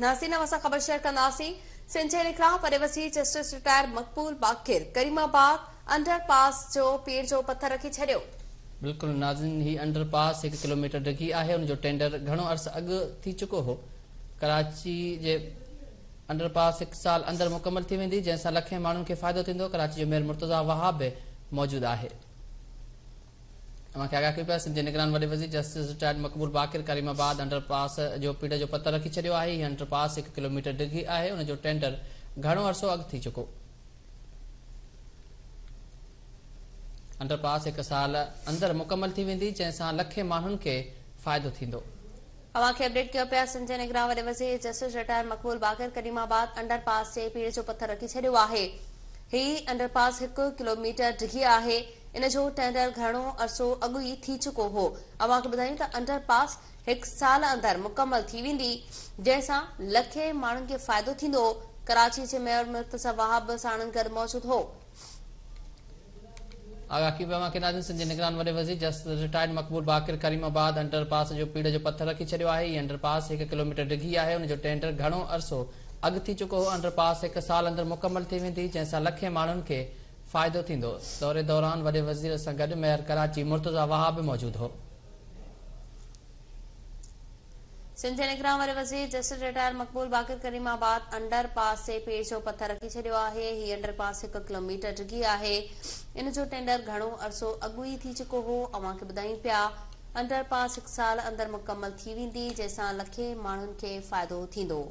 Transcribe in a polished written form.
ناظرين اوهان سان خبر شيئر ڪنداسين سنڌ جي نگران وڏي وزير justice retired Maqbool Baqir Karimabad underpass جو پيڙهه جو پٿر رکي ڇڏيو. بلڪل ناظرين هي انڊر پاس هڪ ڪلوميٽر ڊگهي آهي ان جو ٽينڊر گهڻو عرص اڳ ٿي چڪو هو ڪراچي جي انڊر پاس هڪ سال اندر مڪمل ٿي ويندي جنهن سان لکين ماڻهن کي فائدو ٿيندو ڪراچي جو ميئر مرتضيٰ وهاب به موجود آهي. اوهان کي آگاهه ڪيون پيا سنڌ جي نگران وڏي وزير justice retired Maqbool Baqir Karimabad underpass جو پيڙهه جو پتر رکي ڇڏيو آهي هي انڊر پاس هڪ ڪلوميٽر ڊگهي آهي ان جو ٽينڊر گهڻو عرصو اڳ ٿي چڪو. انڊر پاس هڪ سال اندر مڪمل ٿي ويندي جنهن سان لکين ماڻهن کي فائدو ٿيندو. اوهان کي اپڊيٽ ڪيو پيا سنڌ جي نگران وڏي وزير justice retired Maqbool Baqir Karimabad underpass جي پيڙهه جو پٿر رکي ڇڏيو آهي. هي انڊر پاس هڪ ڪلوميٽر ڊگهي آهي ان جو ٽينڊر گهڻو عرصو اڳ ئي ٿي چڪو هو. اوهان کي ٻڌايون ته انڊر پاس هڪ سال اندر مڪمل ٿي ويندي جنهن سان لکين ماڻهن کي فائدو ٿيندو. ڪراچي جي ميئر مرتضيٰ وهاب به ساڻن گڏ موجود هو. آگاهه ڪيون پيا اوهان کي ناظرين سنڌ جي نگران وڏي وزير justice retired Maqbool Baqir Karimabad underpass جو پيڙهه جو پٿر رکي ڇڏيو آهي هي انڊر پاس هڪ ڪلوميٽر ڊگهي آهي ان جو ٽينڊر گهڻو عرصو اڳ ٿي چڪو هو انڊر پاس هڪ سال اندر مڪمل ٿي ويندي جنهن سان لکين ماڻهن کي فائدو ٿيندو دوري دوران وڏي وزير سان گڏ ميئر ڪراچي مرتضيٰ وهاب به موجود هو. سنڌ جي نگران وڏي وزير justice retired Maqbool Baqir Karimabad underpass تي پيڙهه جو پٿر رکي ڇڏيو آهي. هي انڊر پاس هڪ ڪلوميٽر ڊگهي آهي. ان جو ٽينڊر گهڻو عرصو اڳ ئي ٿي چڪو هو. اوهان کي ٻڌايون پيا انڊر پاس هڪ سال اندر مڪمل ٿي ويندي جنهن سان لکين ماڻهن کي فائدو ٿيندو.